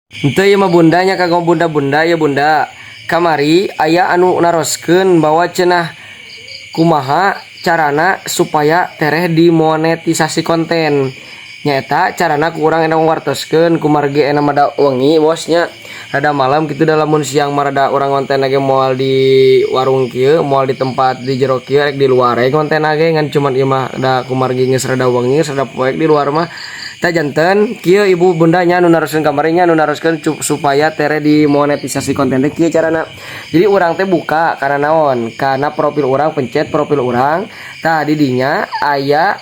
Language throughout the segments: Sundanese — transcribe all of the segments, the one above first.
Henteu, ieu mah, Bunda nya, kanggo bunda-bunda ya, Bunda. Kamari aya anu naroskeun bahwa cenah kumaha carana supaya tereh dimonetisasi konten. Nyaeta carana ku urang endang wartoskeun kumargi ena mah da wengi, Bos, nya, rada malam gitu. Da lamun siang mah rada urang konten lagi moal di warung kieu, moal di tempat di jero kieu, rek di luar we konten ge. Ngan cuman ieu mah da kumargi geus rada wengi, geus rada poek di luar mah. Tah, janten kieu, ibu bundanya anu naroskeun kamari nya, anu naroskeun supaya tere dimonetisasi konten teh kieu carana. Jadi urang teh buka karena naon? Karena profil urang, pencet profil urang. Tah, di dinya aya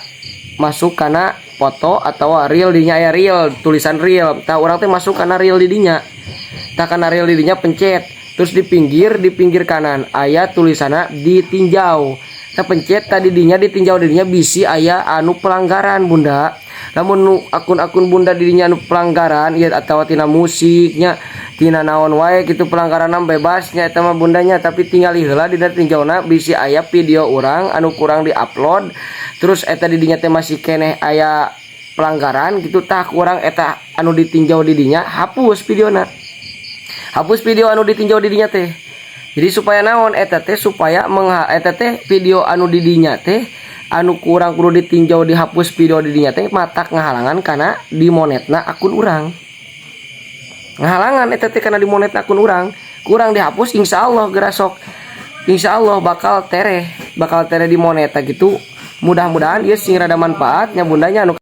masuk kana foto atau reel, dinya aya reel, tulisan reel. Tah, urang teh masuk kana reel di dinya. Tah, kana reel di dinya pencet. Terus di pinggir kanan aya tulisanna ditinjau. Tah, pencet tadi dinya, ditinjau di dinya, bisi aya anu pelanggaran, Bunda. Lamun nu akun-akun Bunda di dinya anu pelanggaran ieu atau tina musiknya, tina naon wae gitu, pelanggaran bebasnya eta mah, Bundanya, tapi tinggal heula dina tinjauna bisi aya video urang anu kurang diupload, terus eta di dinya teh masih keneh aya pelanggaran gitu. Tah, kurang eta anu ditinjau di dinya hapus videona, hapus video anu ditinjau di dinya teh. Jadi supaya naon eta teh? Supaya mengha eta teh video anu di dinya teh anu kurang kudu ditinjau, dihapus video di dinya teh matak ngahalangan karena dimonetna akun urang. Ngahalangan eta teh karena dimonetna akun urang. Kurang dihapus, insya Allah gerasok, insya Allah bakal tereh dimonet gitu. Mudah-mudahan ieu sing rada manfaatnya, Bundanya anu